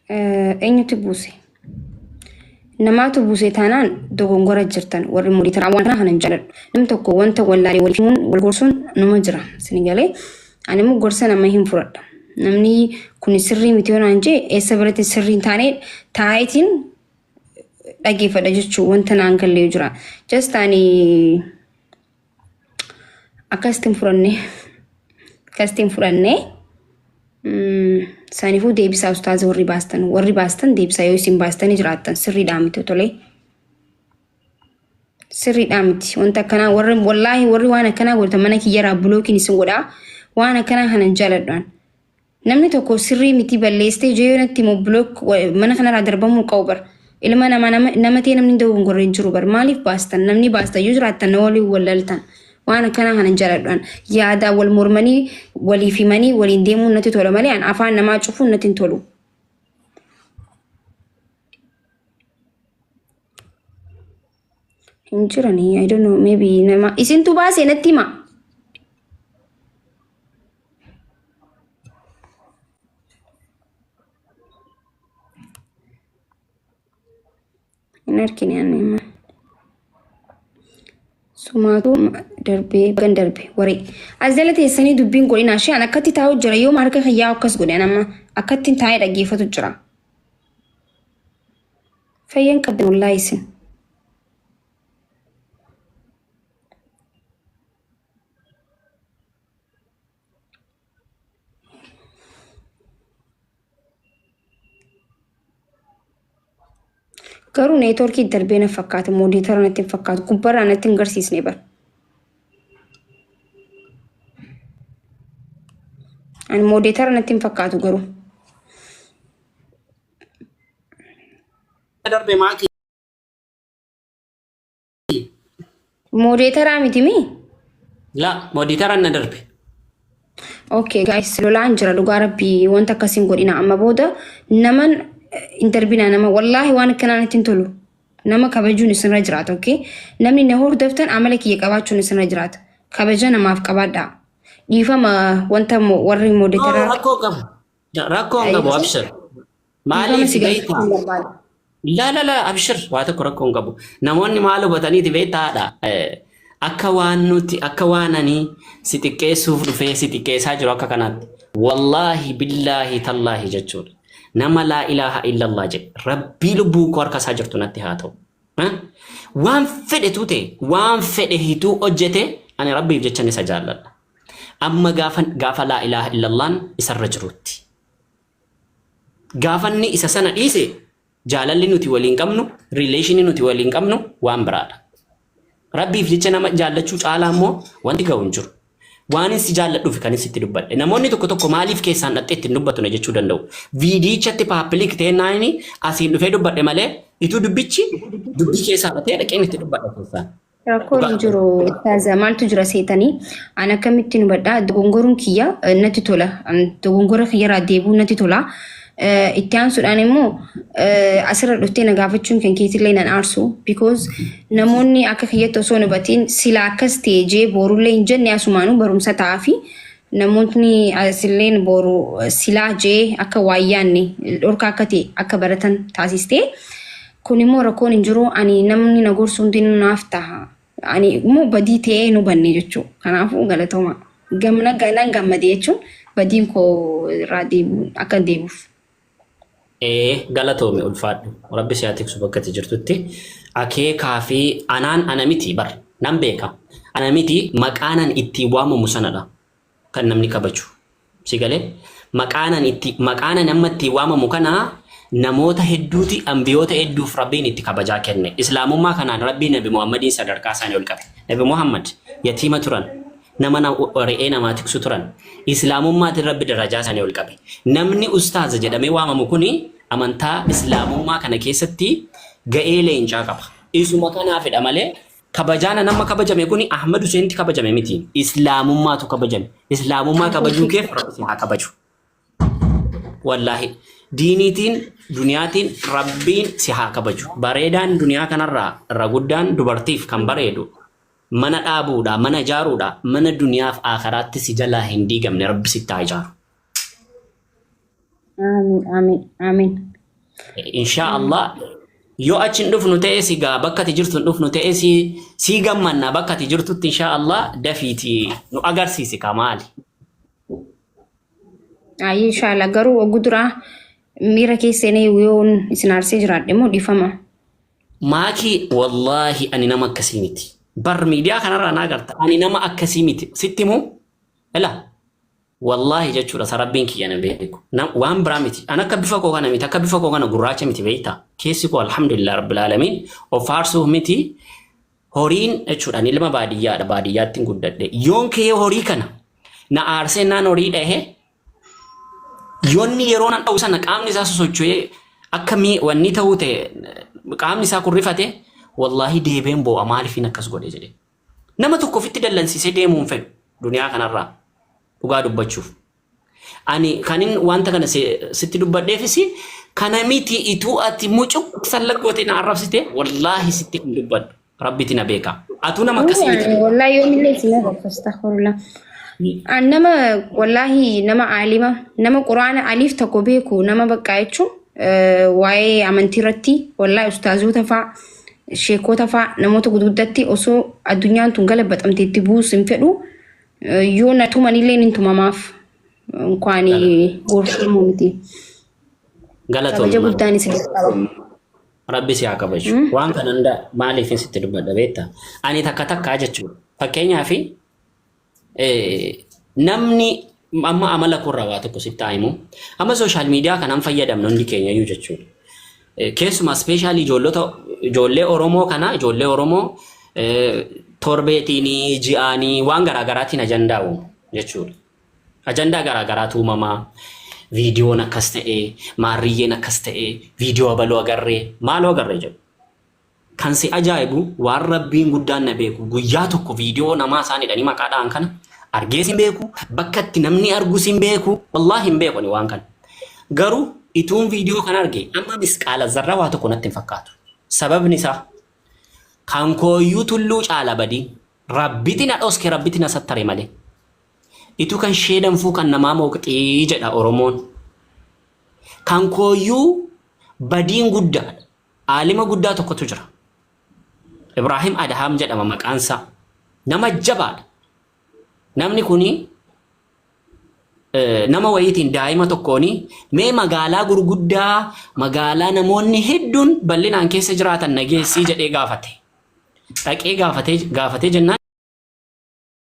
Eenyutu buuse? Namaatu buuse taanaan dogongora jirtan warri moderator waan kana hin jaaladhu. Namni tokko wanta wallaalee wal himuun wal gorsuun numa jira. Isin galee ani immoo gorsa nama hin fudhadha. Namni kun sirrii miti yoo naan jee eessa biratti sirrii hin taane taa'eetiin dhageeffadha jechuun wanta naan galle yoo jira. Just ani akkasitti hin fudhanne. Akkasitti hin fudhanne. Saniifuu deebisaa ustaaza warri baastan warri baastan deebisaa yoo isin baastanii jiraattan sirriidhaa miti tolee. Sirriidhaa miti wanta akkanaa warri wallaahi warri waan akkanaa godhatan mana kiyyaraa bulookiin isin godhaa waan akkanaa kana hin jaaladhaan. Namni tokko sirrii miti balleessitee ijoo yoo natti himu block mana kanarraa darbamuu qabu bar. Ilma namaa nama nama ta'e namni dogongorre hin jiru bar. Maaliif baastan? Namni baastan yoo jiraattan na waliin wal laltan. Waan akkanaa kana hin jaaladhu an. Yaadaan wal mormanii waliif himanii waliin deemuun natti tola malee an afaan namaa cufuun natti hin tolu. Hin jiranii I don't know maybe nama isintu baasee natti hima. Hin argine ani amma. Sumaatu darbee bagan darbe waree. As jala teessanii dubbiin godhina ishee an akkatti taa'u jira yooma harka kiyyaa akkas godhe an amma akkatti taa'ee dhaggeeffatu jira. Fayyan qabdan wallaahi isin. Garuu neetwoorkii darbee na fakkaata moodiitara natti hin fakkaatu gubbarraa natti hin garsiisne bara. Ani moodiitara natti hin fakkaatu garuu. Darbe maaki. Moodeetaraa miti mii? La mooditaraan na darbe. Okay guys lolaan jira dhugaa rabbii wanta akkasiin godhina amma booda naman hin darbina nama wallaahi waan akkanaa natti hin tolu nama kabajuun isinirra jiraata okay namni na hordoftan amala kiyya qabaachuun isinirra jiraata kabaja namaaf qabaadhaa dhiifama wanta warri No, moodeetaraa rakkoo qabu. Rakkoo hin qabu abshir. Dhiifama Maaliif si beektaa? gaafachuu hin barbaadu. La la la abshir waa tokko rakkoo hin qabu. Namoonni maal hubataniiti beektaadha. Akka waan nuti akka waan ani si xiqqeessuuf dhufee si xiqqeessaa jiru akka kanaatti. Wallaahi billaahi tallaahi jechuudha. Nama laa ilaaha illallah jedhe rabbii lubbuun koo harka isaa jirtu natti haa ta'u. Waan fedhetu ta'e waan fedhe hituu hojjete ani rabbiif jechan isa jaalladha. Amma gaafa gaafa laa ilaaha illallaan isarra jirutti. Gaafa inni isa sana dhiise jaalalli nuti waliin qabnu, relation nuti waliin qabnu waan biraadha. Rabbiif jecha nama jaallachuu caalaa immoo wanti ga'u hin jiru. Waan si jaalladhuuf kan sitti dubbadhe. Namoonni tokko tokko maaliif keessaan dhattee ittiin dubbatu na jechuu danda'u. Viidiyichatti paapiliik ta'ee naani asiin dhufee dubbadhe malee ituu dubbichi dubbii keessaa ta'ee dhaqeen itti dubbadha keessaan. Rakkoon Dhugaa hin jiru Ustaaza maaltu jira seetanii an akkamittiin hubadha dogongoruun kiyya natti tola dogongora kiyyarraa deebi'uun natti tola itti aansuudhaan immoo asirra dhuftee na gaafachuun kan keetillee nan aarsu because namoonni akka kiyyatti osoo hin hubatiin sila akkas ta'e jee boorullee hin jenne asumaanuu barumsa ta'aa fi namootni asilleen boru silaa jee akka waa yaanne dhorkaa akka ta'e akka baratan taasistee kun immoo rakkoon hin jiru ani namni na gorsu hundinuu naaf taha ani immoo badii ta'ee hin hubanne jechuu kanaafuu galatooma gamna nan gammade jechuun badiin koo irraa deebi'u akka deebi'uuf. Ee galatoomi ulfaadhu rabbi si haa tiksu bakka ati jirtutti akeekaa fi anaan ana miti bar nan beeka ana miti maqaanan ittiin waamamu sanadha kan namni kabaju si galee maqaanan itti maqaanan amma ittiin waamamu kana namoota hedduuti ambiyoota hedduuf rabbiin itti kabajaa kenne islaamummaa kanaan rabbiin nabi muhammadiin sadarkaa isaanii ol qabe nabi muhammad yatiima turan nama re'ee namaa tiksu turan. Islaamummaatiin Rabbi darajaa isaanii ol qabe. Namni ustaaza jedhamee waamamu kuni amantaa Islaamummaa kana keessatti ga'ee leencaa qaba. Isuma kanaafidha malee kabajaan an amma kabajame kuni Ahmad Huseenitti kabajame miti. Islaamummaatu kabajame. Islaamummaa kabajuu keef Rabbi si haa kabaju. Wallaahi diiniitiin duniyaatiin Rabbiin si haa kabaju. Bareedaan duniyaa kanarraa irra guddaan dubartiif kan bareedu Mana dhaabuudha, mana ijaaruudha, mana duniyaaf aakhiraatti si jalaa hin diigamne Rabbi sitti haa ijaaru. Amiin amiin amiin. Inshaa Allah yoo achi hin dhufnu ta'e si gaa bakka ati jirtu hin dhufnu ta'e si si gammanna bakka ati jirtutti inshaa Allah dafiiti nu agarsiisi kaa maali. Ayyee inshallah garuu waggu duraa miira keessa seenee yoon isin aarsee jiraadhe immoo dhiifama. Maakii wallaahi ani nama akkasii miti. Bar miidiyaa kanarraa na agarta. Ani nama akkasii miti. Sitti himuu? Ila wallaahi jechuudha isa rabbiin kiyya na beeku. Waan biraa miti. An akka bifa koo kana miti. Akka bifa koo kana gurraacha miti beektaa. Keessi koo alhamdulillah rabbil aalamiin of faarsuuf miti. Horiin jechuudha ani ilma baadiyyaadha baadiyyaatti guddadhe. Yoon kee horii kana na aarsee naan horii dhahe yoonni yeroo nan dha'u sana qaamni isaa sosocho'ee akka wanni ta'uu ta'e qaamni isaa kun rifate wallaahi deebeen boo'a maaliifin akkas godhe jedhe. Nama tokko ofitti dallansiisee deemuu hin fedhu duniyaa kanarraa dhugaa dubbachuuf. Ani kanin wanta kana sitti dubbadheefis kana miti ituu ati mucuq sallaqoote na arrabsite wallaahi sitti hin dubbadhu. Rabbiti na beeka. Atuu nama akkasii miti. Wallaahi yoomillee isin arrabsa astaghfirullah. An nama wallaahi nama aalima nama quraana aliif tokko beeku nama baqqaa jechuun waa'ee amantii irratti wallaahi ustaazoota faa sheekota faa namoota gurguddatti osoo addunyaan tun galabaxamte itti buus hin fedhu yoo na tumanillee nin tumamaaf inkwaan gorfamuu miti. Galatoomi. Kabaja guddaan isin qaba. Rabbi si haa kabaju. Waan kana hunda maaliifin sitti dubbadha beektaa? Ani takka takkaa jechuudha. Fakkeenyaaf namni amma amala koorraa waa tokko sitti haa himu. Amma social media kanaan fayyadamna hundi keenya iyyuu jechuudha. Keessumaa specially ijoollota ijoollee Oromoo kana ijoollee Oromoo torbeetiin ji'aanii waan garaa garaatiin ajandaa uumu jechuudha. Ajandaa garaa garaatu uumamaa. Viidiyoon akkas ta'e, maarriyyeen akkas ta'e, viidiyoo abaluu agarree, maaloo agarree jedhu. Kan si ajaa'ibu waan Rabbiin guddaan na beeku guyyaa tokko viidiyoo namaa isaan hidhanii maqaa dha'an kana argees hin beeku bakka itti namni argus hin beeku wallaahi hin beeku ani waan kana. Garuu ituun viidiyoo kana arge amma misqaala zarraa waa tokko natti hin fakkaatu. Sababni isaa kan kooyyuu tulluu caala badii rabbiti na dhoske rabbiti na sattare malee. Ituu kan shee danfuu kan namaa mooqxii jedha Oromoon. Kan kooyyuu badiin guddaadha. Aalima guddaa tokkotu jira. Ibraahim Adhaam jedhama maqaan isaa. Nama jabaadha. Namni kuni nama wayiitiin daa'ima tokkoon mee magaalaa gurguddaa magaalaa namoonni hedduun bal'inaan keessa jiraatan na geessii jedhee gaafate. Dhaqee gaafatee gaafatee jennaan